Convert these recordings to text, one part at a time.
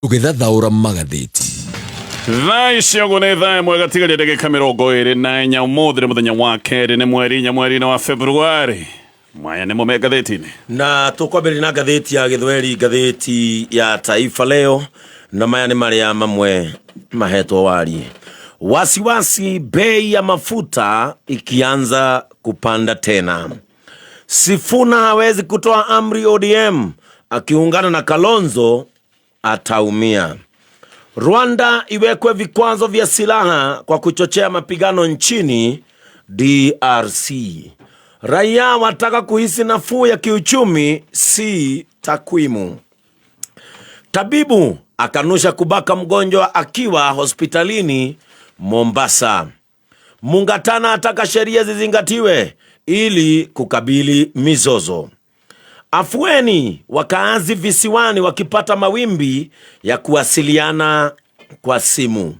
Tũgĩthathaũra magathĩti. Thaa ici ũguo nĩ thaa ĩmwe gatigaria ndagĩka 24. Ũmũthĩ nĩ mũthenya wa kerĩ, nĩ mweri 4 mweri-inĩ wa Februari. Maya nĩmo me ngathĩti-inĩ. Na tũkwambĩrĩria na ngathĩti ya gĩthweri, ngathĩti ya Taifa Leo, na maya nĩ marĩa mamwe mahetwo wariĩ. Wasiwasi bei ya mafuta ikianza kupanda tena. Sifuna hawezi kutoa amri ODM, akiungana na Kalonzo ataumia. Rwanda iwekwe vikwazo vya silaha kwa kuchochea mapigano nchini DRC. Raia wataka kuhisi nafuu ya kiuchumi, si takwimu. Tabibu akanusha kubaka mgonjwa akiwa hospitalini Mombasa. Mungatana ataka sheria zizingatiwe ili kukabili mizozo. Afueni wakaazi visiwani wakipata mawimbi ya kuwasiliana kwa simu.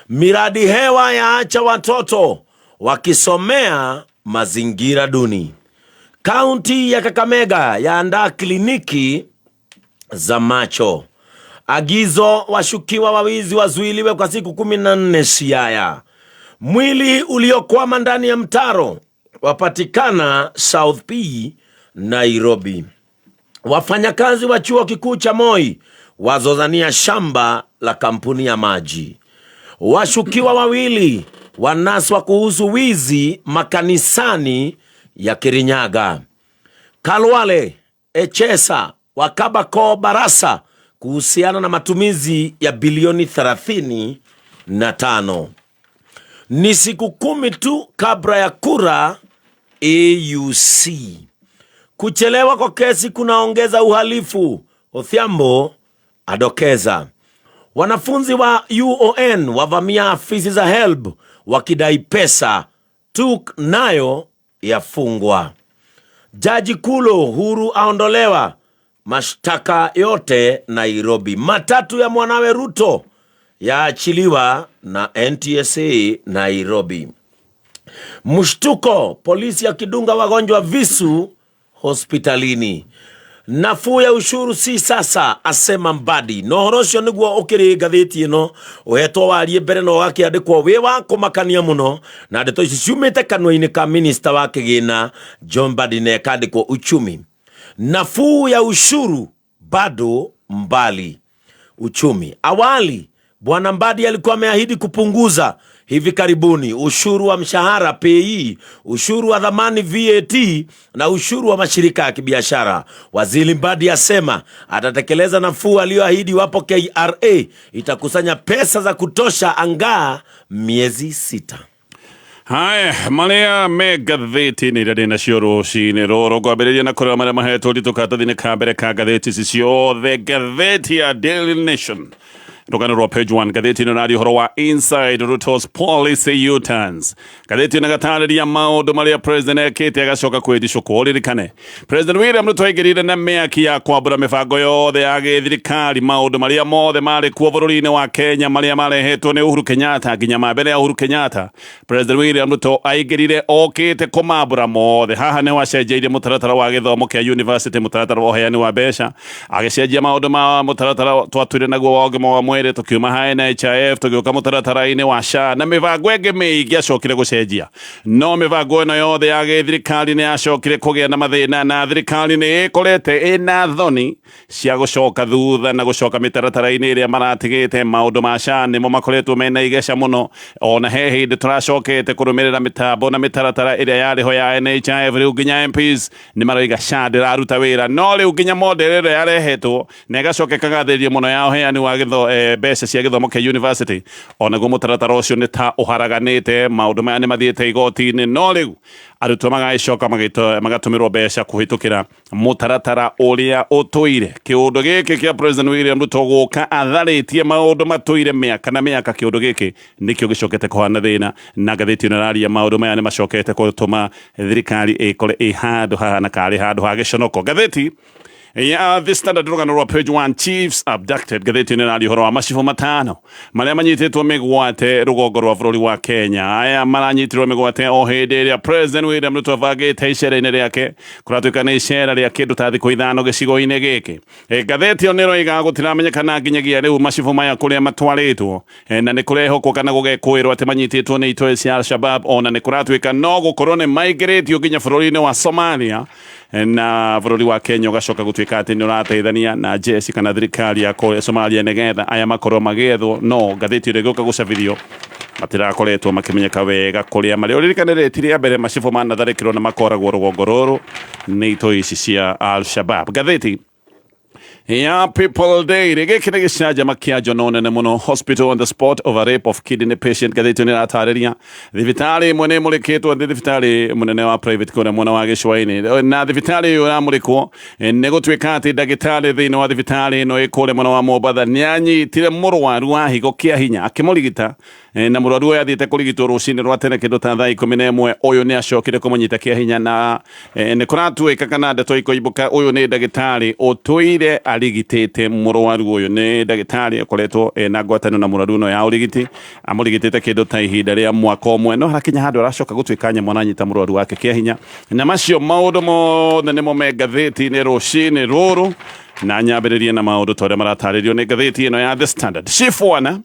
Miradi hewa yaacha watoto wakisomea mazingira duni. Kaunti ya Kakamega yaandaa kliniki za macho. Agizo washukiwa wawizi wazuiliwe kwa siku 14 Siaya. Mwili uliokwama ndani ya mtaro wapatikana South P Nairobi. Wafanyakazi wa chuo kikuu cha Moi wazozania shamba la kampuni ya maji. Washukiwa wawili wanaswa kuhusu wizi makanisani ya Kirinyaga. Kalwale Echesa wakabako Barasa kuhusiana na matumizi ya bilioni 35. Ni siku 10 tu kabla ya kura AUC. Kuchelewa kwa kesi kunaongeza uhalifu, Odhiambo adokeza. Wanafunzi wa UON wavamia afisi za HELB wakidai pesa, TUK nayo yafungwa. Jaji Kulo huru aondolewa mashtaka yote Nairobi. Matatu ya mwanawe Ruto yaachiliwa na NTSA Nairobi. Mshtuko, polisi akidunga wagonjwa visu hospitalini. Nafuu ya ushuru si sasa, asema Mbadi. Na ũhoro ũcio nĩguo ũkĩrĩ ngathĩti ĩno ũhetwo warie mbere na ũgakĩandĩkwo wĩ wa kũmakania mũno, na ndeto ici ciumĩte kanua-inĩ ka minista wa kĩgĩna John Mbadi na ĩkandĩkwo uchumi. Nafuu ya ushuru bado mbali. Uchumi. Awali Bwana Mbadi alikuwa ameahidi kupunguza hivi karibuni ushuru wa mshahara PAYE, ushuru wa dhamani VAT na ushuru wa mashirika ya kibiashara. Waziri Mbadi asema atatekeleza nafuu aliyoahidi iwapo KRA itakusanya pesa za kutosha angaa miezi 6. Haya marĩa me ngathĩti-inĩ iria ndĩ nacio rũcinĩ rũrũ, ngwambĩrĩria na kũrora marĩa mahetwo ũritũ karatathi-inĩ ka mbere ka ngathĩti ici ciothe. Ngathĩti ya Daily Nation, rũgano rwa page 1 ngathĩti ĩno ĩraria ũhoro wa Inside Ruto's Policy U-turns. Ngathĩti ĩno ĩgatarĩria maũndũ marĩa president ekĩte agacoka kwĩricũkwo. Ũririkane President William Ruto aingĩrire na mĩaki ya kwambũra mĩbango yothe ya gĩthirikari, maũndũ marĩa mothe marĩ kuo bũrũri-inĩ wa Kenya marĩa marehetwo nĩ Uhuru Kenyatta nginya ma mbere ya Uhuru Kenyatta. President William Ruto aingĩrire okĩte kũmambũra mothe. Haha nĩho acenjeirie mũtaratara wa gĩthomo kĩa university, mũtaratara wa ũheani wa mbeca, agĩcenjia maũndũ ma mũtaratara twatwire naguo wa ũgima wa mwĩrĩ, tũkiuma ha NHIF tũgĩũka mũtaratara-inĩ wa SHA na mĩbango ĩngĩ mĩingĩ acokire gũcenjia. No mĩbango ĩno yothe ya gĩthirikari nĩ yacokire kũgĩa na mathĩna, na thirikari nĩ ĩkorete ĩna thoni cia gũcoka thutha na gũcoka mĩtaratara-inĩ ĩrĩa maratigĩte. Maũndũ ma SHA nĩmo makoretwo mena igeca mũno, ona he hĩndĩ tũracokete kũrũmĩrĩra mĩtambo na mĩtaratara ĩrĩa yarĩ ho ya NHIF. Rĩu nginya MPs nĩ maroiga SHA ndĩraruta wĩra, no rĩu nginya model ĩrĩa yarehetwo na ĩgacoka ĩkagathĩrĩrio mũno ya ũheani wa mbeca cia gĩthomo kĩa university, onaguo mũtaratara ũcio nĩ ta ũharaganĩte. Maũndũ maya nĩ mathiĩte igoti-inĩ, no rĩu arutwo magagĩcoka magatũmĩrwo mbeca kũhĩtũkĩra mũtaratara ũrĩa ũtũire. Kĩũndũ gĩkĩ kĩa President William Ruto gũka atharĩtie maũndũ matũire mĩaka na mĩaka, kĩũndũ gĩkĩ nĩkĩo gĩcokete kũhana thĩna, na ngathĩti ĩno ĩraria maũndũ maya nĩ macokete gũtũma thirikari ĩkore ĩ handũ hahana karĩ handũ ha gĩconoko. Ngathĩti Ya The Standard rũgano rwa page 1, Chiefs abducted. Ngathĩti ĩno ĩraria ũhoro wa macibũ matano marĩa manyitĩtwo mĩgwate rũgongo rwa bũrũri wa Kenya. Aya maranyitirwo mĩgwate o hĩndĩ ĩrĩa President William Ruto abangĩte icera-inĩ rĩake, kũratuĩka nĩ icera rĩa kĩndũ ta thikũ 5 gĩcigo-inĩ gĩkĩ. Ngathĩti ĩyo nĩ ĩroiga gũtiramenyekana nginyagia rĩu macibũ maya kũrĩa matwarĩtwo, na nĩ kũrehokwo kana gũgekũĩrwo atĩ manyitĩtwo nĩ itoi cia Al-Shabab, ona nĩ kũratuĩka no gũkorwo nĩ maingĩrĩtio nginya bũrũri-inĩ wa Somalia, na bũrũri wa Kenya ũgacoka gũtuĩka atĩ nĩ ũrateithania na jeshi kana thirikari ya kũrĩa Somalia nĩgetha aya makorwo magĩethwo. No ngathĩti ĩrĩa ĩgĩũka gũcabithio matirakoretwo makĩmenyeka wega kũrĩa marĩ. Ũririkane rĩti rĩa mbere macibũ manatharĩkĩrwo na makoragwo rũgongo rũrũ nĩ itoi ici cia Al-Shabab. Ngathĩti ya People Daily, gĩkĩ nĩ gĩcanjama kĩa njono nene mũno, hospital on the spot of a rape of kidney patient. Ngathĩti nĩ ĩratarĩria thibitarĩ ĩmwe nĩ ĩmũrĩkĩtwo, nĩ thibitarĩ mũnene wa private kũrĩa mwena wa gĩcũa-inĩ, na thibitarĩ ĩyo ĩramũrĩkwo nĩ gũtuĩka atĩ ndagĩtarĩ thĩinĩ wa thibitarĩ ĩno ĩ kũrĩa mwena wa Mombatha nĩ anyitire mũrwaru wa higo kĩa hinya akĩmũrigita. Na mũrwaru ũyũ athiĩte kũrigitwo rũcinĩ rwa tene kĩndũ ta thaa 11, ũyũ nĩ acokire kũmũnyita kĩa hinya, na nĩ kũratuĩka kana ndeto ikoimbũka ũyũ nĩ ndagĩtarĩ ũtũire arigitĩte mũrwaru ũyũ, nĩ ndagĩtarĩ ũkoretwo na ngwatanĩro na mũrwaru ũno ya ũrigiti, amũrigitĩte kĩndũ ta ihinda rĩa mwaka ũmwe, no harakinya handũ aracoka gũtuĩka nyamũ aranyita mũrwaru wake kĩa hinya. Na macio maũndũ mothe nĩmo me ngathĩti-inĩ rũcinĩ rũrũ, na nyambĩrĩrie na maũndũ ta ũrĩa maratarĩrio nĩ ngathĩti ĩno ya The Standard. Chief wana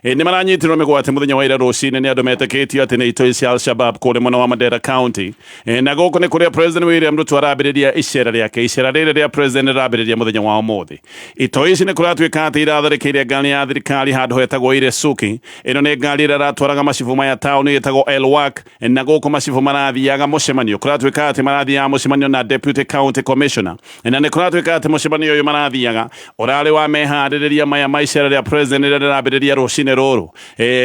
nĩ maranyitirwo mĩgwate mũthenya wa ira rũcinĩ nĩ andũ metĩkĩtio atĩ nĩ itoi cia Al-Shabab kũrĩa mwena wa Mandera County. Na gũkũ nĩ kũrĩa President William Ruto arambĩrĩria icera rĩake. Icera rĩrĩ rĩa President rĩrambĩrĩria mũthenya wa ũmũthĩ. Itoi ici nĩ kũratuĩka atĩ iratharĩkĩire ngari ya thirikari handũ hetagwo Iresuki. Ĩno nĩ ngari ĩrĩa ĩratwaraga macibũ maya taũni ĩtagwo Elwak, na gũkũ macibũ marathiaga mũcemanio. Kũratuĩka atĩ marathiaga mũcemanio na Deputy County Commissioner, na nĩ kũratuĩka atĩ mũcemanio ũyũ marathiaga ũrarĩ wa meharĩrĩria maya ma icera rĩa President rĩrĩa rĩrambĩrĩria rũcinĩ rũrũ.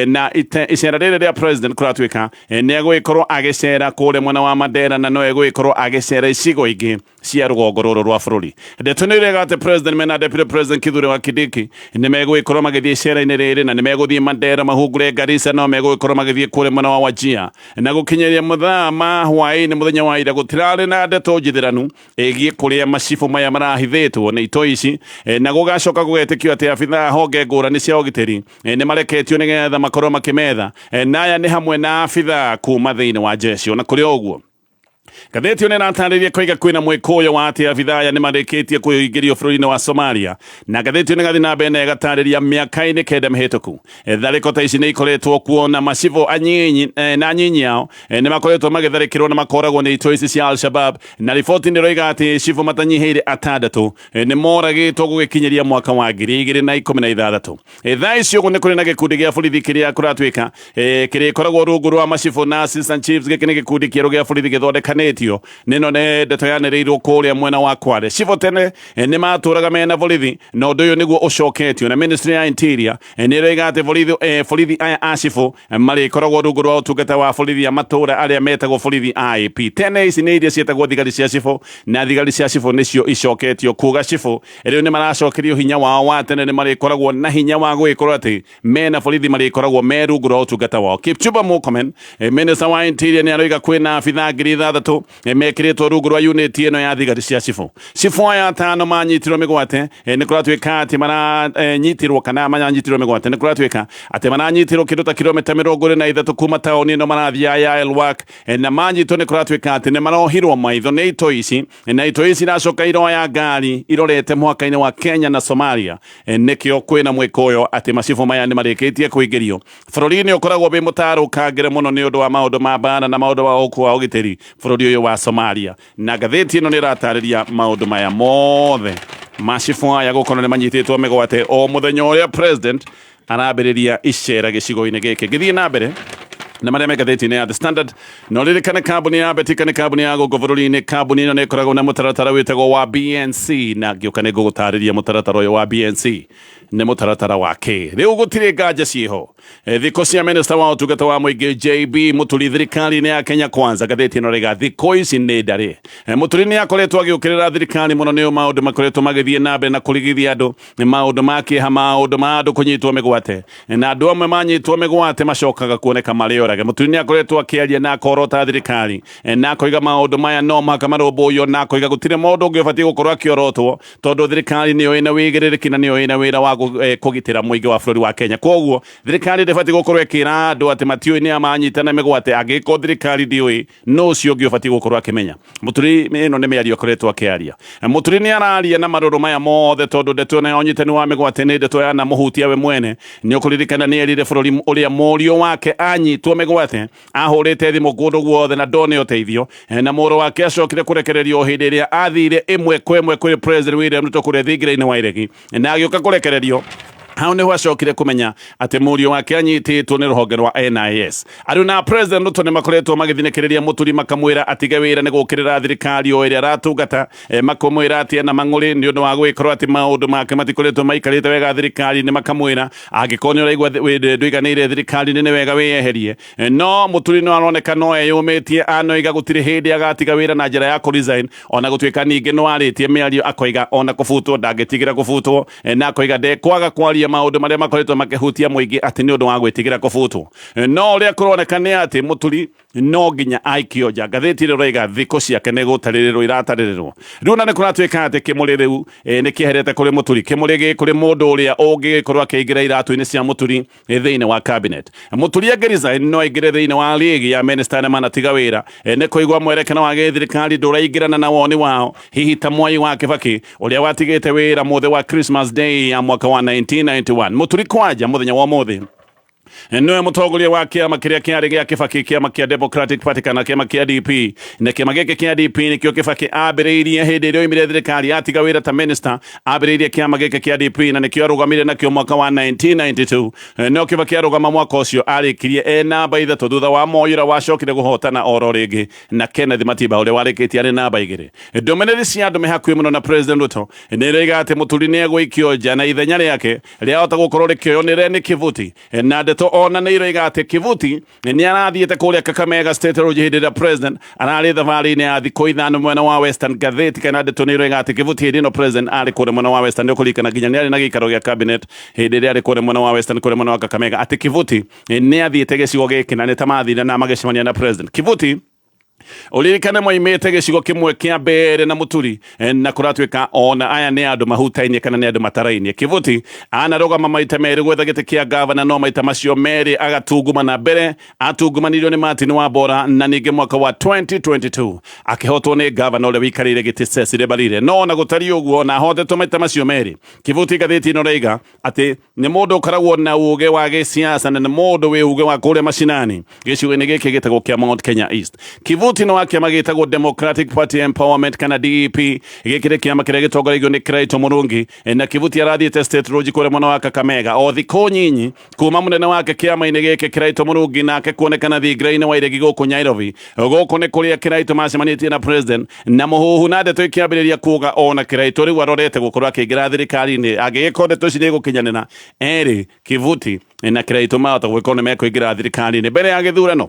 Na icera rĩrĩ rĩa President kũratuĩka nĩ egũgĩkorwo agĩcera kũrĩa mwena wa Mandera, na no egũgĩkorwo agĩcera icigo ingĩ cia rũgongo rũrũ rwa bũrũri. Ndeto nĩ irega atĩ President mena Deputy President Kithure wa Kindiki nĩ megũgĩkorwo magĩthiĩ icera-inĩ rĩrĩ, na nĩ megũthiĩ Mandera, mahungure Garissa, no megũgĩkorwo magĩthiĩ kũrĩa mwena wa Wajir. Na gũkinyĩria mathaa ma hwaĩ-inĩ mũthenya wa ira gũtirarĩ na ndeto njithĩranu ĩgiĩ kũrĩa macibũ maya marahithĩtwo nĩ itoi ici, na gũgacoka gũgetĩkio atĩ abithaa honge ngũrani cia ũgitĩri nĩ mareketio nĩgetha makorwo makĩmetha, na aya nĩ hamwe na abithaa kuma thĩinĩ wa jeshi. Ona kũrĩ o ũguo, ngathĩti ĩyo nĩ ĩratarĩria koiga kwĩna mwĩkũyo wa atĩ abithaa aya nĩ marĩkĩtie kũingĩrio bũrũri-inĩ wa Somalia, na ngathĩti ĩyo nĩ ĩgathiĩ na mbere na ĩgatarĩria mĩaka-inĩ 9 mĩhĩtũku tharĩko ta ici nĩ ikoretwo kuo, na macibũ anyinyi na anyinyi ao nĩ makoretwo magĩtharĩkĩrwo na makoragwo nĩ itoi ici cia Al-Shabab, na riboti nĩ ĩroiga atĩ cibũ matanyihĩire 6 nĩ moragĩtwo gũgĩkinyĩria mwaka wa 2016. Thaa ici ũguo nĩ kũrĩ na gĩkundi gĩa borithi kĩrĩa kũratuĩka kĩrĩkoragwo rungu rwa macibũ na assistant chiefs. Gĩkĩ nĩ gĩkundi kĩerũ gĩa borithi gĩthondekanĩtio, nĩno nĩ ndeto yanĩrĩirwo kũrĩa mwena wa Kwale. Cibũ tene nĩ matũraga mena borithi, na ũndũ ũyũ nĩguo ũcoketio, na ministry ya interior nĩ ĩroiga atĩ borithi aya a cibũ marĩkoragwo rungu rwa ũtungata wa borithi a matũra arĩa metagwo borithi IAP. Tene ici nĩ iria ciĩtagwo thigari cia cibũ, na thigari cia cibũ nĩcio icoketio kuga cibũ rĩu nĩ maracokerio hinya wao wa tene, nĩ marĩkoragwo na hinya wa gũgĩkorwo atĩ mena borithi marĩkoragwo me rungu rwa ũtungata wao. Kipchumba Murkomen, minister wa interior, nĩ aroiga kwĩna abithaa 6000 mekĩrĩtwo rungu rwa unit ĩno ya thigari cia cibũ. Cibũ aya 5 manyitirwo mĩgwate, nĩ kũratuĩka atĩ maranyitirwo kana maranyitirwo mĩgwate, nĩ kũratuĩka atĩ maranyitirwo kĩndũ ta kilomita 23 kuma taũni ĩno marathiĩ ya Elwak, na manyitwo nĩ kũratuĩka atĩ nĩ marohirwo maitho nĩ itoi ici, na itoi ici iracoka iroya ngari irorete mũhaka-inĩ wa Kenya na Somalia. Nĩkĩo kwĩna mwĩkũyo atĩ macibũ maya nĩ marĩkĩtie kũingĩrio bũrũri-inĩ ũkoragwo wĩ mũtarũkangĩre mũno nĩ ũndũ wa maũndũ ma mbara na maũndũ ma ũkũ wa ũgitĩri bũrũri ũyũ wa Somalia. Na ngathĩti ĩno nĩ ĩratarĩria maũndũ maya mothe macibũ aya gũkorwo nĩ manyitĩtwo mĩgwate o mũthenya ũrĩa President arambĩrĩria icera gĩcigo-inĩ gĩkĩ. Ngĩthiĩ na mbere na marĩa me ngathĩti-inĩ ya The Standard, na ũririkane kambuni ya Betika nĩ kambuni ya gũkũ bũrũri-inĩ. Kambuni ĩno nĩ ĩkoragwo na mũtaratara wĩtagwo wa BNC, na ngĩũka nĩ ngũgũtarĩria mũtaratara ũyũ wa BNC. Nĩ mũtaratara wa kĩ rĩu gũtirĩ nganja ciĩho. Thikũ cia minista wa ũtungata wa mũingĩ JB Mũturi thirikari-inĩ ya Kenya Kwanza, ngathĩti ĩno rĩga thikũ ici nĩ ndarĩ. Mũturi nĩ akoretwo agĩũkĩrĩra thirikari mũno nĩ maũndũ makoretwo magĩthiĩ na mbere na kũrigithia andũ, nĩ maũndũ ma kĩeha, maũndũ ma andũ kũnyitwo mĩgwate, na andũ amwe manyitwo mĩgwate macokaga kuoneka marĩ orage. Mũturi nĩ akoretwo akĩaria na akorota thirikari, na akoiga maũndũ maya no mũhaka marũmbũiyo, na akoiga gũtirĩ mũndũ ũngĩ ũbatiĩ gũkorwo akĩorotwo tondũ thirikari nĩyo ĩna wĩigĩrĩrĩki na nĩyo ĩna wĩra wa kũgitĩra mũingĩ wa bũrũri wa Kenya. Koguo thirikari ndĩbatiĩ gũkorwo ĩkĩra andũ atĩ matiũĩ nĩa manyitana mĩgwate, angĩkorwo thirikari ndĩũĩ no ũcio ũngĩ ũbatiĩ gũkorwo akĩmenya. Mũturi, ĩno nĩ mĩario akoretwo akĩaria. Mũturi nĩ araria na marũrũ maya mothe tondũ ndeto ĩno ya ũnyitani wa mĩgwate nĩ ndeto yanamũhutia we mwene. Nĩ ũkũririkana nĩ erire bũrũri ũrĩa mũriũ wake anyitwo mĩgwate ahũrĩte thimũ kũndũ guothe na ndone ũteithio, na mũrũ wake acokire kũrekererio hĩndĩ ĩrĩa athire ĩmwe kwa ĩmwe kũrĩ President William Ruto kũrĩa thingira-inĩ wa Iregi, na agĩũka kũrekererio hau nĩho acokire kũmenya atĩ mũriũ wake anyitĩtwo nĩ rũhonge rwa NIS. Arĩ na President Ruto nĩ makoretwo magĩthinĩkĩrĩria Mũturi makamwĩra atige wĩra nĩ gũkĩrĩra thirikari o ĩrĩa aratungata, makamwĩra atĩ ena mang'ũrĩ nĩ ũndũ wa gũgĩkorwo atĩ maũndũ make matikoretwo maikarĩte wega thirikari-inĩ, makamwĩra angĩkorwo nĩ ũraigua ndũiganĩire thirikari-inĩ nĩ wega wĩyeherie. No Mũturi no aroneka no eyũmĩtie, anoiga gũtirĩ hĩndĩ agatiga wĩra na njĩra ya kũ-resign, ona gũtuĩka ningĩ no arĩtie mĩario akoiga ona kũbutwo ndangĩtigĩra kũbutwo, na akoiga ndekwaga kwaria maũndũ marĩa makoretwo makĩhutia mũingĩ atĩ nĩ ũndũ wa gwĩtigĩra kũbutwo. No ũrĩa kũroneka nĩ atĩ Mũturi no nginya aikio nja. Ngathĩti ĩrĩa ĩroiga thikũ ciake nĩ gũtarĩrĩrwo iratarĩrĩrwo. Rĩu ona nĩ kũratuĩka atĩ kĩmũrĩ rĩu nĩ kĩeherete kũrĩ Mũturi, kĩmũrĩ gĩ kũrĩ mũndũ ũrĩa ũngĩgĩkorwo akĩingĩra iratũ-inĩ cia Mũturi thĩinĩ wa cabinet. Mũturi angĩ no aingĩre thĩinĩ wa league ya minister arĩa manatiga wĩra, nĩ kũigua mwerekero wa gĩthirikari ndũraingĩrana na woni wao, hihi ta Mwai wa Kibaki ũrĩa watigĩte wĩra mũthĩ wa Christmas Day ya mwaka wa 1991. Mũturi kwanja mũthenya wa ũmũthĩ nĩwe mũtongoria wa kĩama kĩrĩa kĩarĩ gĩa Kibaki, kĩama kĩa Democratic Party kana kĩama kĩa DP, na kĩama gĩkĩ kĩa DP nĩkĩo Kibaki ambĩrĩirie hĩndĩ ĩrĩa oimire thirikari atiga wĩra ta minister, ambĩrĩirie kĩama gĩkĩ kĩa DP na nĩkĩo arũgamire nakĩo mwaka wa 1992. No Kibaki arũgama mwaka ũcio arĩkirie e namba 3 thutha wa Moi ũrĩa wacokire kũhotana oro rĩngĩ na Kenneth Matiba ũrĩa warĩkĩtie arĩ namba 2. Ndũmĩrĩri cia andũ me hakuhĩ mũno na President Ruto nĩ iroiga atĩ Mũturi nĩ egũikio nja na ithenya rĩake rĩahota gũkorwo rĩkĩoywo nĩ Lenny Kivuti, na ndeto ona nĩ iroiga atĩ Kivuti nĩ arathiĩte kũrĩa Kakamega State Lodge hĩndĩ ĩrĩa President ararĩ thabarĩ-inĩ ya thikũ 5 mwena wa Western. Ngathĩti kana ndeto nĩ iroiga atĩ Kivuti hĩndĩ ĩno President arĩ kũrĩa mwena wa Western, nĩ ũkũririkana nginya nĩ arĩ na gĩikaro gĩa cabinet hĩndĩ ĩrĩa arĩ kũrĩa mwena wa Western, kũrĩa mwena wa Kakamega, atĩ Kivuti nĩ athiĩte gĩcigo gĩkĩ na nĩ ta mathire na magĩcemania na President. Kivuti ũririkane moimĩte gĩcigo kĩmwe kĩa mbere na Mũturi, na kũratuĩka ona aya nĩ andũ mahutainie kana nĩ andũ matarainie. Kivuti anarũgama maita merĩ gwetha gĩtĩ kĩa gavana, no maita macio merĩ agatungumana. Mbere atungumanirio nĩ Martin Wambora, na ningĩ mwaka wa 2022 akĩhotwo nĩ gavana ũrĩa wĩikarĩire gĩtĩ Cecily Mbarire. No ona gũtariĩ ũguo, na ahotetwo maita macio merĩ, Kivuti ngathĩti ĩno ĩroiga atĩ nĩ mũndũ ũkoragwo na ũgĩ wa gĩsiasa na nĩ mũndũ wĩ ũgĩ wa kũrĩa macinani gĩcigo-inĩ gĩkĩ gĩtagwo kĩa Mount Kenya East. Kivuti nĩ wa kĩama gĩtagwo Democratic Party Empowerment kana DEP. Gĩkĩ nĩ kĩama kĩrĩa gĩtongoragio nĩ Kiraito Mũrungi, na Kivuti arathiĩte State Lodge kũrĩa mwena wa Kakamega o thikũ nyinyi kuma mũnene wake kĩama-inĩ gĩkĩ Kiraito Mũrungi nake kuonekana thingira-inĩ wa iregi gũkũ Nairobi. Gũkũ nĩ kũrĩa Kiraito macemanĩtie na President na mũhuhu, na ndeto ikĩambĩrĩria kuga ona Kiraito rĩu arorete gũkorwo akĩingĩra thirikari-inĩ angĩgĩkorwo ndeto ici nĩ igũkinyanĩra. Erĩ Kivuti na Kiraito mahota gũgĩkorwo nĩ mekũingĩra thirikari-inĩ mbere ya gĩthurano.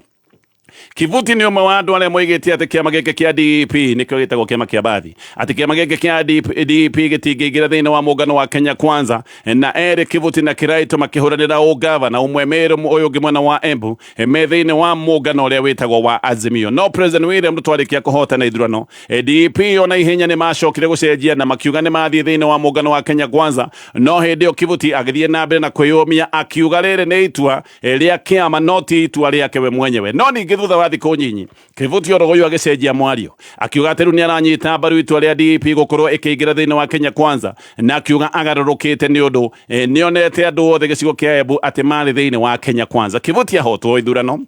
Kivuti nĩ ũmwe wa andũ arĩa moigĩte atĩ kĩama gĩkĩ kĩa DEP, nĩkĩo gĩtagwo kĩama kĩa bathi, atĩ kĩama gĩkĩ kĩa DEP gĩtingĩingĩra thĩinĩ wa mũngano wa Kenya Kwanza, na erĩ Kivuti na Kiraito makĩhũranĩra ũgavana, ũmwe Meru ũyũ ũngĩ mwena wa Embu, me thĩinĩ wa mũngano ũrĩa wĩtagwo wa Azimio. No President William Ruto arĩkia kũhotana ithurano, DEP ona ihenya nĩ macokire gũcenjia na makiuga nĩ mathiĩ thĩinĩ wa mũngano wa Kenya Kwanza. No hĩndĩ ĩyo Kivuti agĩthiĩ na mbere na kwĩyũmia akiuga rĩrĩ nĩ itua rĩa kĩama no ti itua rĩake we mwenyewe. No ningĩ thutha wa thikũ nyinyi Kivuti oro ũyũ agĩcenjia mwario akiuga atĩ rĩu nĩ aranyita mbaru itua rĩa DEP gũkorwo ĩkĩingĩra thĩinĩ wa Kenya Kwanza, na akiuga agarũrũkĩte nĩ ũndũ nĩonete andũ othe gĩcigo kĩa Embu atĩ marĩ thĩinĩ wa Kenya Kwanza. Kivuti ahotwo ithurano.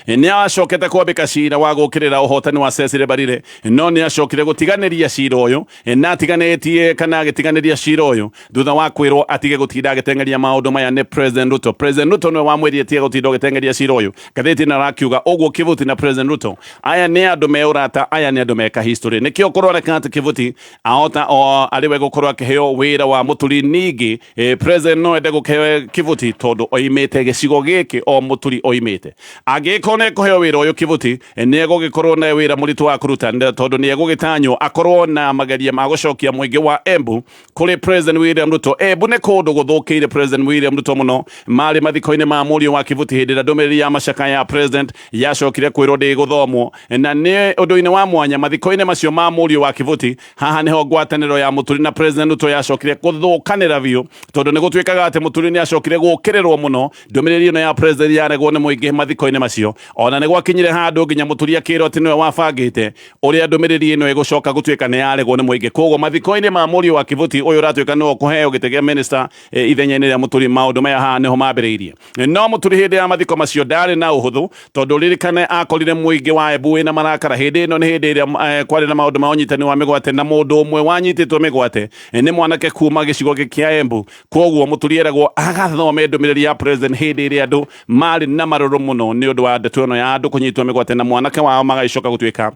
Nĩ acokete kwambĩka cira wa gũkĩrĩra ũhotani wa Cecily Mbarire, no nĩ acokire gũtiganĩria cira ũyũ, na atiganĩtie kana agĩtiganĩria cira ũyũ thutha wa kwĩrwo atige gũtinda agĩteng'eria maũndũ maya nĩ President Ruto. President Ruto nĩwe wamwĩrire atige gũtinda ũgĩteng'eria cira ũyũ. Ngathĩti ĩno ĩrakiuga ũguo Kivuti na President Ruto aya nĩ andũ me ũrata, aya nĩ andũ meka history. Nĩkĩo kũroneka atĩ Kivuti ahota o arĩ we gũkorwo akĩheo wĩra wa Mũturi. Ningĩ President no ende gũkĩheo Kivuti tondũ oimĩte gĩcigo gĩkĩ o Mũturi oimĩte. Angĩgĩkorwo nĩ ekũheo wĩra ũyũ Kivuti, nĩ egũgĩkorwo na wĩra mũritũ wa kũruta tondũ nĩ egũgĩtanywo akorwo na mageria ma gũcokia mũingĩ wa Embu kũrĩ President William Ruto. Embu nĩ kũndũ gũthũkĩire President William Ruto mũno. Marĩ mathiko-inĩ ma mũriũ wa Kivuti hĩndĩ ĩrĩa ndũmĩrĩri ya macaka ya President yacokire kwĩrwo ndĩgũthomwo, na nĩ ũndũ-inĩ wa mwanya mathiko-inĩ macio ma mũriũ wa Kivuti, haha nĩho ngwatanĩro ya Mũturi na President Ruto yacokire gũthũkanĩra biũ, tondũ nĩ gũtuĩkaga atĩ Mũturi nĩ acokire gũkĩrĩrwo mũno. Ndũmĩrĩri ĩno ya President yaregwo nĩ mũingĩ mathiko-inĩ macio, ona nĩ gwakinyire handũ nginya Mũturi akĩrwo atĩ nĩwe wabangĩte ũrĩa ndũmĩrĩri ĩno ĩgũcoka gũtuĩka nĩ yaregwo nĩ mũingĩ. Koguo mathiko-inĩ ma mũriũ wa Kivuti ũyũ ũratuĩka nĩwe ũkũheo gĩtĩ kĩa minister ithenya-inĩ rĩa Mũturi, maũndũ maya haha nĩho mambĩrĩirie. No Mũturi hĩndĩ ya mathiko macio ndarĩ na ũhũthũ, tondũ ririkane akorire mũingĩ wa Embu wĩna marakara. Hĩndĩ ĩno nĩ hĩndĩ ĩrĩa kwarĩ na maũndũ ma ũnyitani wa mĩgwate, na mũndũ ũmwe wanyitĩtwo mĩgwate nĩ mwanake kuma gĩcigo gĩkĩ kĩa Embu. Koguo Mũturi eragwo agathome ndũmĩrĩri ya President hĩndĩ ĩrĩa andũ marĩ na marũrũ mũno nĩ ũndũ wa ndeto ĩno ya andũ kũnyitwo mĩgwate na mwanake wao magagĩcoka gũtuĩka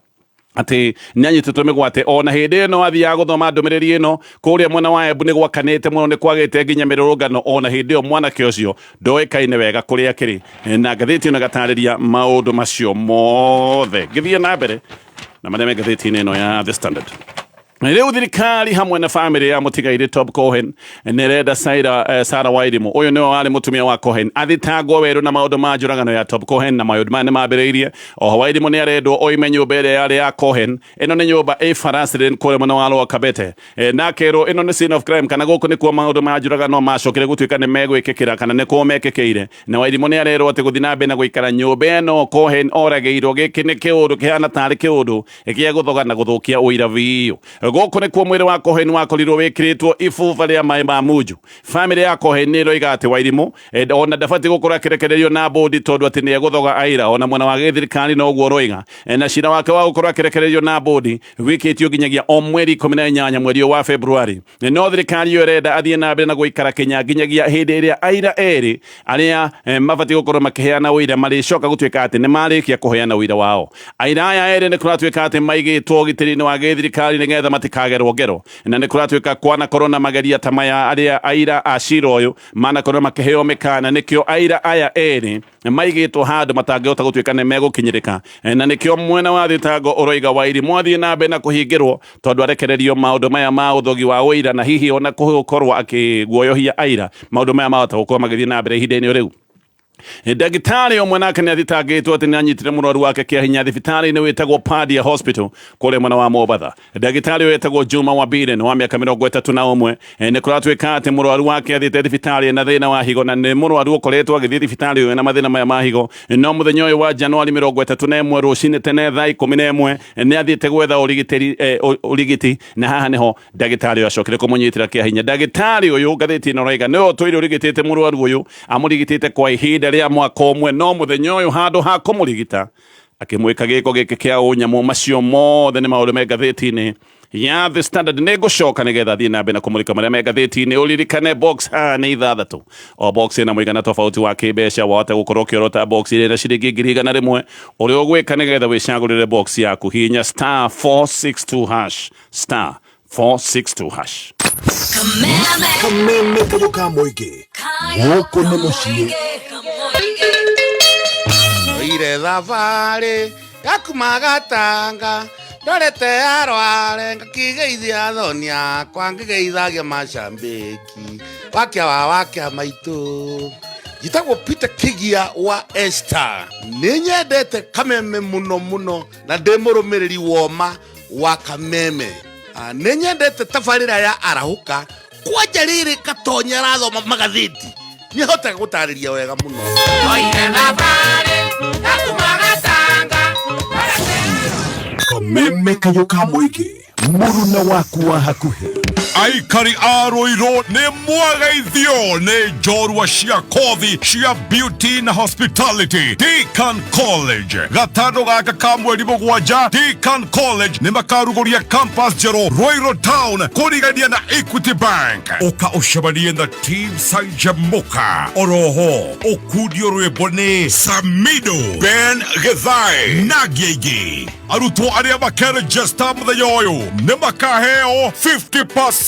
atĩ nĩ anyitĩtwo mĩgwate. Ona hĩndĩ ĩno athiaga gũthoma ndũmĩrĩri ĩno kũrĩa mwena wa Embu nĩ gwakanĩte mũno, nĩ kwagĩte nginya mĩrũrũngano. Ona hĩndĩ ĩyo mwanake ũcio ndoĩkaine wega kũrĩa akĩrĩ, na ngathĩti ĩno ĩgatarĩria maũndũ macio mothe. Ngĩthiĩ na mbere na marĩa me ngathĩti-inĩ ĩno ya The Standard. Rĩu thirikari hamwe na famĩlĩ ya mũtigairĩ Tob Cohen nĩ ĩrenda Sarah Wairimu, ũyũ nĩwe warĩ mũtumia wa Cohen, athitangwo werũ na maũndũ ma njũragano ya Tob Cohen, na maũndũ maya nĩ mambĩrĩirie. Oho Wairimu nĩ arendwo oime nyũmba ĩrĩa yarĩ ya Cohen. Ĩno nĩ nyũmba ĩ Farasrin kũrĩa mwena wa Lower Kabete, na akerwo ĩno nĩ scene of crime, kana gũkũ nĩkuo maũndũ ma njũragano macokire gũtuĩka nĩ megwĩkĩkĩra kana nĩkuo mekĩkĩire. Na Wairimu nĩ arerwo atĩ gũthiĩ na mbere na gũikara nyũmba ĩno Cohen oragĩirwo, gĩkĩ nĩ kĩũndũ kĩhana tarĩ kĩũndũ gĩa gũthoga na gũthũkia ũira biũ. Gũkũ nĩkuo mwĩrĩ wa Cohen wakorirwo wĩkĩrĩtwo ibuba rĩa maĩ ma munju. Famĩlĩ ya Cohen nĩ ĩroiga atĩ Wairimu ona ndabatiĩ gũkorwo akĩrekererio na bũndi tondũ atĩ nĩ egũthoga aira. Ona mwena wa gĩthirikari noguo ũroiga, na cira wake wa gũkorwo akĩrekererio na bũndi wĩkĩtio nginyagia o mweri 18 mweri ũyũ wa Februari. No thirikari ĩyo ĩrenda athiĩ na mbere na gũikara Kenya nginyagia hĩndĩ ĩrĩa aira erĩ arĩa mabatiĩ gũkorwo makĩheana ũira marĩcoka gũtuĩka atĩ nĩ marĩkia kũheana ũira wao. Aira aya erĩ nĩ kũratuĩka atĩ maigĩtwo ũgitĩri-inĩ wa gĩthirikari nĩgetha matikagerwo ngero, na nĩ kũratuĩka kwanakorwo na mageria ta maya arĩa aira a cira ũyũ manakorwo makĩheo mĩkana. Nĩkĩo aira aya erĩ maigĩtwo handũ matangĩhota gũtuĩka nĩ megũkinyĩrĩka, na nĩkĩo mwena wa thitango ũroiga Wairimu athiĩ na mbere na kũhingĩrwo tondũ arekererio maũndũ maya ma ũthogi wa ũira na hihi ona gũkorwo akĩguoyohia aira, maũndũ maya mahota gũkorwo magĩthiĩ na mbere ihinda-inĩ rĩu. Ndagĩtarĩ ũmwe nake nĩ athitangĩtwo atĩ nĩ anyitire mũrwaru wake kĩa hinya thibitarĩ-inĩ wĩtagwo Padia Hospital kũrĩa mwena wa Mombatha. Ndagĩtarĩ ũyũ etagwo Juma Wabire, nĩ wa mĩaka 31. Nĩ kũratuĩka atĩ mũrwaru wake athiĩte thibitarĩ na thĩna wa higo, na nĩ mũrwaru ũkoretwo agĩthiĩ thibitarĩ ũyũ na mathĩna maya ma higo. No mũthenya ũyũ wa Januari 31 rũcinĩ tene thaa 11 nĩ athiĩte gwetha ũrigiti, na haha nĩho ndagĩtarĩ ũyũ acokire kũmũnyitĩra kĩa hinya. Ndagĩtarĩ ũyũ ngathĩti ĩno ĩroiga nĩwe ũtũire ũrigitĩte mũrwaru ũyũ, amũrigitĩte kwa ihinda rĩa mwaka ũmwe, no mũthenya ũyũ handũ ha kũmũrigita akĩmwĩka gĩko gĩkĩ kĩa ũnyamũ. Macio mothe nĩ maũndũ me ngathĩti-inĩ ya The Standard. Nĩ ngũcoka nĩgetha thiĩ na mbere na kũmũrĩka marĩa me ngathĩti-inĩ. Ũririkane box haha nĩ ithathatũ, o box ĩna mũigana tofauti wa kĩmbeca. Wahota gũkorwo ũkĩorota box ĩrĩa ĩna ciringi 100,000. Ũrĩa ũgwĩka nĩgetha wĩcagũrĩre box yaku, hihinya star 462 hash, star 462 hash. Kameme kayũ ka mũingĩ gũkũ nĩ mũciĩ. Oire thabarĩ ya kuma Gatanga ndorete arware ngakigeithia athoni akwa ngĩgeithagia macambĩki wakia wa wakia maitũ. Njĩtagwo Peter Kigia wa Esther. Nĩ nyendete Kameme mũno mũno na ndĩ mũrũmĩrĩri woma wa Kameme. Nĩ nyendete tabarĩra ya Arahũka, kwanja rĩrĩ Gatonya arathoma magathĩti nĩ ahotaga gũtarĩria wega mũno. Kameme kayũ ka mũingĩ, mũruna waku wa hakuhĩ. Aikari a Ruiru nĩ mwageithio nĩ njorua cia kothi cia beauty na hospitality Deacon College. Gatano gaka ka mweri mũgwanja, Deacon College nĩ makarugũria campus njerũ Ruiru Town kũrigania na Equity Bank. Ũka ũcemanie na Team Sanjamuka. Oroho ũkundio rwĩmbo nĩ Samido, Ben Githae na angĩ aingĩ. Arutwo arĩa makerejesta mũthenya ũyũ nĩ makaheo 50%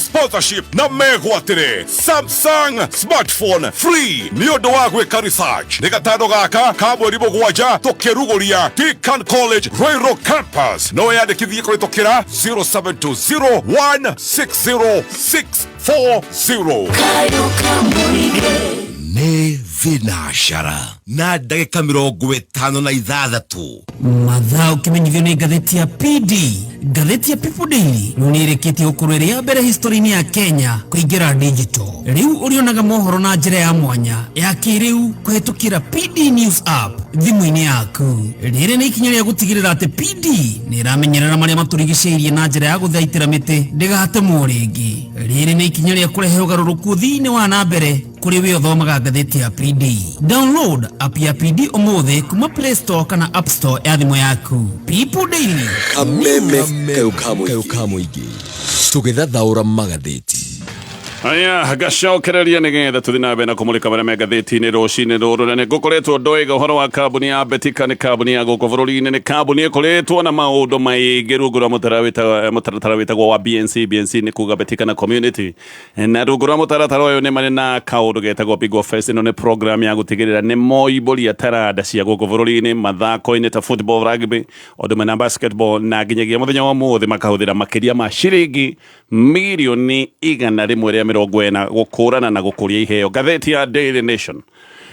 sponsorship na megwatĩre Samsung smartphone free nĩ ũndũ wa gwĩka research. Nĩ gatano gaka ka mweri mũgwanja tũkĩrugũria Deacon College Ruiru Campus. No wĩyandĩkithie kũhĩtũkĩra 0720160640. Nĩ thinacara na ndagĩka 56. Mathaa ũkĩmenyithio nĩ ngathĩti ya PD. Ngathĩti ya People Daily rĩu nĩ ĩrĩkĩtie gũkorwo ĩrĩ ya mbere history-inĩ ya Kenya kũingĩra digital. Rĩu ũrĩonaga mohoro na njĩra ya mwanya ya kĩrĩu kũhĩtũkĩra PD News app thimũ-inĩ yaku. Rĩrĩ nĩ ikinya rĩa gũtigĩrĩra atĩ PD nĩ ĩramenyerera marĩa matũrigicĩirie na njĩra ya gũthaitĩra mĩtĩ ndĩgatemwo rĩngĩ. Rĩrĩ nĩ ikinya rĩa kũrehe ũgarũrũku ũthii-inĩ wa na mbere kũrĩ we ũthomaga ngathĩti ya PD. Download app ya PD ũmũthĩ kuma Play Store kana App Store ya thimũ yaku. People Daily. Kameme kayũ ka mũingĩ tũgĩthathaũra magathĩti. Aya, ngacokereria nĩgetha tũthiĩ na mbere na kũmũrĩka marĩa me ngathĩti-inĩ rũcinĩ rũrũ. Na nĩngũkoretwo ndoiga ũhoro wa kambuni ya Betika. Nĩ kambuni ya gũkũ bũrũri-inĩ, nĩ kambuni ĩkoretwo na maũndũ maingĩ rungu rwa mũtaratara wĩtagwo wa BNC. BNC nĩ kuga Betika na Community, na rungu rwa mũtaratara ũyũ nĩ marĩ na kaũndũ getagwo Big Fest. Ĩno nĩ program ya gũtigĩrĩra nĩ moimbũria taranda cia gũkũ bũrũri-inĩ mathako-inĩ ta football, rugby, ũndũ ũmwe na basketball, na nginyagia mũthenya wa ũmũthĩ makahũthĩra makĩria ma ciringi mirioni 140 gũkũrana na gũkũria iheo. Ngathĩti ya Daily Nation.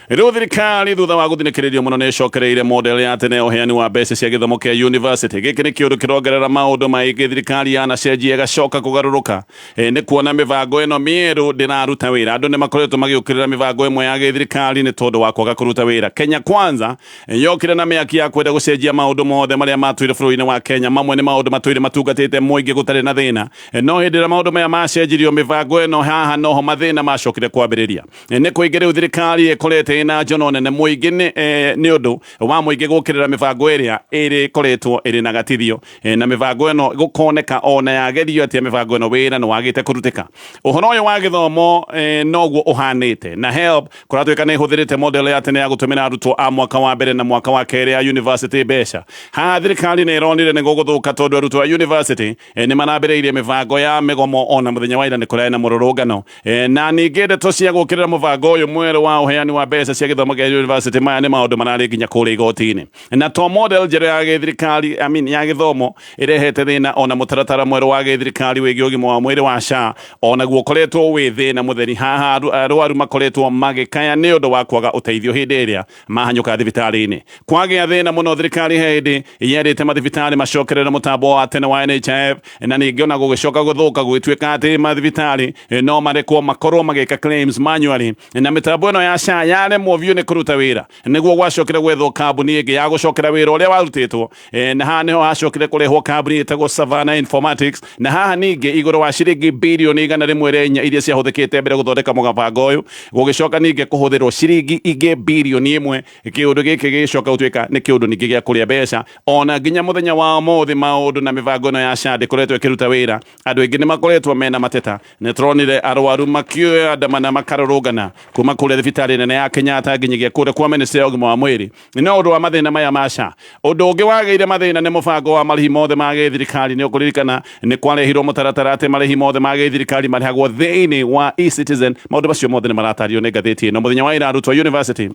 Rĩu thirikari thutha wa gũthinĩkĩrĩrio mũno nĩ ĩcokereire model ya tene ya ũheani wa mbeca cia gĩthomo kĩa university. Gĩkĩ nĩ kĩũndũ kĩrongerera maũndũ maingĩ. Thirikari yanacenjia ĩgacoka kũgarũrũka. Nĩ kuona mĩbango ĩno mĩerũ ndĩraruta wĩra. Andũ nĩ makoretwo magĩũkĩrĩra mĩbango ĩmwe ya gĩthirikari nĩ tondũ wa kwaga kũruta wĩra. Kenya Kwanza yokire na mĩaki ya kwenda gũcenjia maũndũ mothe marĩa matũire bũrũri-inĩ wa Kenya. Mamwe nĩ maũndũ matũire matungatĩte mũingĩ gũtarĩ na thĩna. No hĩndĩ ĩrĩa maũndũ maya macenjirio mĩbango ĩno, haha noho mathĩna macokire kwambĩrĩria. Nĩ kũingĩ rĩu thirikari ĩkorete ĩna njono nene mũingĩ nĩ ũndũ wa mũingĩ gũkĩrĩra mĩbango ĩrĩa ĩrĩkoretwo ĩrĩ na gatithio. Na mĩbango ĩno gũkoneka ona yagerio atĩa, mĩbango ĩno wĩra nĩ wagĩte kũrutĩka. Ũhoro ũyũ wa gĩthomo noguo ũhanĩte na HELB kũratuĩka nĩ ĩhũthĩrĩte model ya tene ya gũtũmĩra arutwo a mwaka wa mbere na mwaka wa kerĩ ya university mbeca. Haha thirikari nĩ ĩronire nĩ gũgũthũka tondũ arutwo a university nĩ marambĩrĩirie mĩbango ya mĩgomo. Ona mũthenya wa ira nĩ kũrarĩ na mũrũrũngano. Na ningĩ ndeto cia gũkĩrĩra mũbango ũyũ mwerũ wa ũheani wa mbeca cia gĩthomo kĩa university, maya nĩ maũndũ mararĩ nginya kũrĩa igoti-inĩ. Na to model njerũ ya gĩthirikari, I mean, ya gĩthomo ĩrehete thĩna, ona mũtaratara mwerũ wa gĩthirikari wĩgiĩ ũgima wa mwĩrĩ wa SHA onaguo ũkoretwo wĩ thĩna mũtheri. Haha arwaru makoretwo magĩkaya nĩ ũndũ wa kwaga ũteithio hĩndĩ ĩrĩa mahanyũka thibitarĩ-inĩ. Kwagĩa thĩna mũno, thirikari he hĩndĩ yerĩte mathibitarĩ macokerere mũtambo wa tene wa NHIF, na ningĩ ona gũgĩcoka gũthũka gũgĩtuĩka atĩ mathibitarĩ no marekwo makorwo magĩka claims manually. Na mĩtambo ĩno ya SHA yaremwo biũ nĩ kũruta wĩra, nĩguo gwacokire gwethwo kambuni ĩngĩ ya gũcokera wĩra ũrĩa warutĩtwo. Na haha nĩho hacokire kũrehwo kambuni ĩtagwo Savannah Informatics. Na haha ningĩ igũrũ wa ciringi birioni 104 iria ciahũthĩkĩte mbere gũthondeka mũbango ũyũ, gũgĩcoka ningĩ kũhũthĩrwo ciringi ingĩ birioni 1. Kĩũndũ gĩkĩ gĩgĩcoka gũtuĩka nĩ kĩũndũ ningĩ gĩa kũrĩa mbeca. Ona nginya mũthenya wa ũmũthĩ maũndũ na mĩbango ĩno ya SHA ndĩkoretwo ĩkĩruta wĩra. Andũ aingĩ nĩ makoretwo mena mateta. Nĩ tũronire arwaru makĩandamana, makarũrũngana kuma kũrĩa thibitarĩ nene ya Kenyatta nginyagia kũrĩa kwa ministry ya ũgima wa mwĩrĩ nĩ ũndũ wa mathĩna maya ma SHA. Ũndũ ũngĩ wagĩire mathĩna nĩ mũbango wa marĩhi mothe ma gĩthirikari. Nĩ ũkũririkana nĩ kwarehirwo mũtaratara atĩ marĩhi mothe ma gĩthirikari marĩhagwo thĩinĩ wa eCitizen. Maũndũ macio mothe nĩ maratario nĩ ngathĩti ĩno. Mũthenya wa ira arutwo university,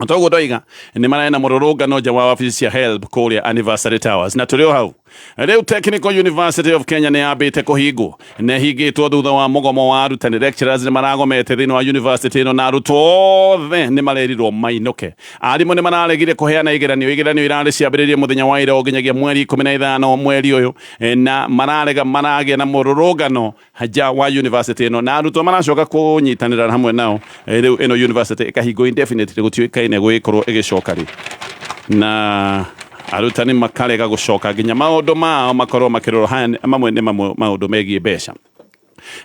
toguo ndoiga, nĩ mararĩ na mũrũrũngano nja wa wabici cia HELB kũrĩa Anniversary Towers. Na tũrĩ o hau, rĩu Technical University of Kenya nĩ yambĩte kũhingwo. Nĩ hingĩtwo thutha wa mũgomo wa arutani. Lecturers nĩ maragomete thĩinĩ wa university ĩno na arutwo othe nĩ marerirwo mainũke. Arimũ nĩ mararegire kũheana igeranio. Igeranio irarĩ ciambĩrĩrie mũthenya wa ira nginyagia mweri 15 mweri ũyũ. Na mararega, maragĩa na mũrũrũngano nja wa university ĩno na arutwo maracoka kũnyitanĩra hamwe nao. Rĩu ĩno university ĩkahingwo indefinitely, gũtiũĩkaine gũgĩkorwo ĩgĩcoka rĩ, na arutani makarega gũcoka nginya maũndũ mao makorwo makĩrorwo. Haya mamwe nĩ mamwe maũndũ megiĩ mbeca.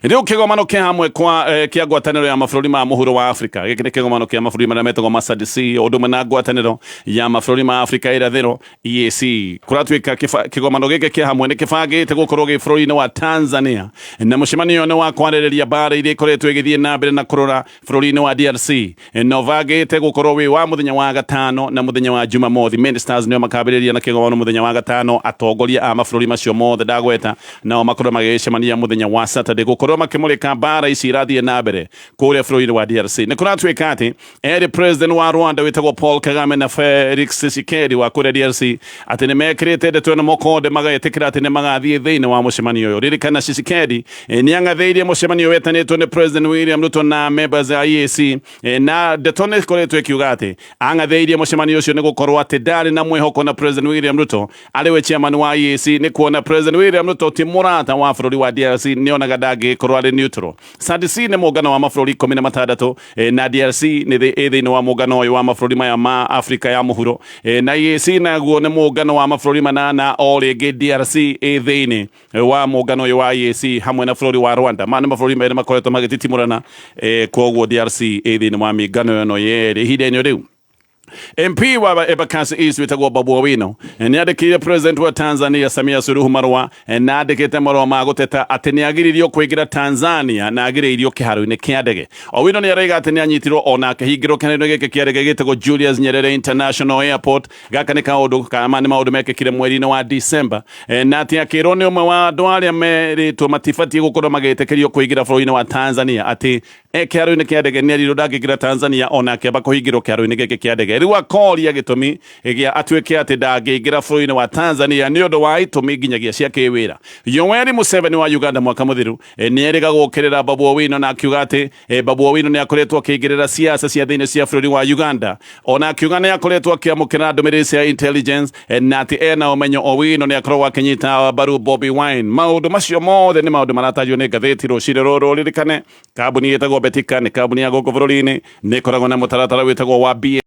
Rĩu kĩgomano kĩa hamwe kwa kĩa ngwatanĩro ya mabũrũri ma mũhuro wa Afrika, gĩkĩ nĩ kĩgomano kĩa mabũrũri marĩa metagwo ma SADC, ũndũ ũmwe na ngwatanĩro ya mabũrũri ma Afrika irathĩro EAC. Kũratuĩka kĩgomano gĩkĩ kĩa hamwe nĩ kĩbangĩte gũkorwo gĩ bũrũri-inĩ wa Tanzania, na mũcemanio nĩ wa kwarĩrĩria mbara iria ikoretwo ĩgĩthiĩ na mbere na kũrora bũrũri-inĩ wa DRC, na ũbangĩte gũkorwo wĩ wa mũthenya wa gatano na mũthenya wa Jumamothi. Ministers nĩo makambĩrĩria na kĩgomano mũthenya wa gatano, atongoria a mabũrũri macio mothe ndagweta nao makorwo magĩcemania mũthenya wa Saturday gũkorwo makĩmũrĩka mbara ici irathiĩ na mbere kũrĩa bũrũri-inĩ wa DRC. Nĩ kũratuĩka atĩ eri president wa Rwanda wĩtagwo Paul Kagame na Felix Tshisekedi wa kũrĩa DRC atĩ nĩ mekĩrĩte ndeto ĩno mokonde magetĩkĩra atĩ nĩ magathiĩ thĩinĩ wa mũcemanio ũyũ. Ririkana Tshisekedi nĩ ang'athĩirie mũcemanio wetanĩtwo nĩ President William Ruto na members a EAC, na ndeto nĩ ikoretwo ĩkiuga atĩ ang'athĩirie mũcemanio ũcio nĩ gũkorwo atĩ ndarĩ na mwĩhoko na President William Ruto arĩ we chairman wa EAC, nĩ kuona President William Ruto ti mũrata wa bũrũri wa DRC, nĩ onaga ndangĩkorwo arĩ neutral. SADC nĩ mũngano wa mabũrũri 16, na DRC nĩ ĩ thĩinĩ wa mũngano ũyũ wa mabũrũri maya ma Afrika ya mũhuro, na EAC naguo nĩ mũngano wa mabũrũri 8, o rĩngĩ DRC ĩ thĩinĩ wa mũngano ũyũ wa EAC hamwe na bũrũri wa Rwanda. Maya nĩ mabũrũri merĩ makoretwo magĩtitimũrana, koguo DRC ĩ thĩinĩ wa mĩngano ĩno yerĩ ihinda-inĩ rĩu. MP wa Embakasi East wĩtagwo Babu Owino nĩ andĩkĩire President wa Tanzania Samia Suluhu marũa, na andĩkĩte marũa ma gũteta atĩ nĩ agiririo kũingĩra Tanzania na agirĩirio kĩharo-inĩ kĩa ndege. Owino nĩ araiga atĩ nĩ anyitirwo ona akĩhingĩrwo kĩharo-inĩ gĩkĩ kĩa ndege gĩtagwo Julius Nyerere International Airport. Gaka nĩ kaũndũ kama nĩ maũndũ mekĩkire mweri-inĩ wa December, na atĩ akĩrwo nĩ ũmwe wa andũ arĩa merĩtwo matibatiĩ gũkorwo magĩtĩkĩrio kũingĩra bũrũri-inĩ wa Tanzania atĩ kĩharo-inĩ kĩa ndege nĩ erirwo ndangĩingĩra Tanzania, ona akĩamba kũhingĩrwo kĩharo-inĩ gĩkĩ kĩa ndege. Rĩu akoria gĩtũmi gĩa atuĩke atĩ ndangĩingĩra bũrũri-inĩ wa Tanzania nĩ ũndũ wa itũmi nginyagia cia kĩwĩra. Yoweri Museveni wa Uganda mwaka mũthiru nĩ erĩga gũkĩrĩra Babu Owino na akiuga atĩ Babu Owino nĩ akoretwo akĩingĩrĩra siasa cia thĩinĩ cia bũrũri wa Uganda, ona akiuga nĩ akoretwo akĩamũkĩra ndũmĩrĩri cia intelligence, na atĩ ena ũmenyo Owino nĩ akoragwo akĩnyita mbaru Bobi Wine. Maũndũ macio mothe nĩ maũndũ maratajwo nĩ ngathĩti rũcinĩ rũrũ. Ririkane kambuni ĩtagwo Betika nĩ kambuni ya gũkũ bũrũri-inĩ, nĩ ĩkoragwo na mũtaratara wĩtagwo wa B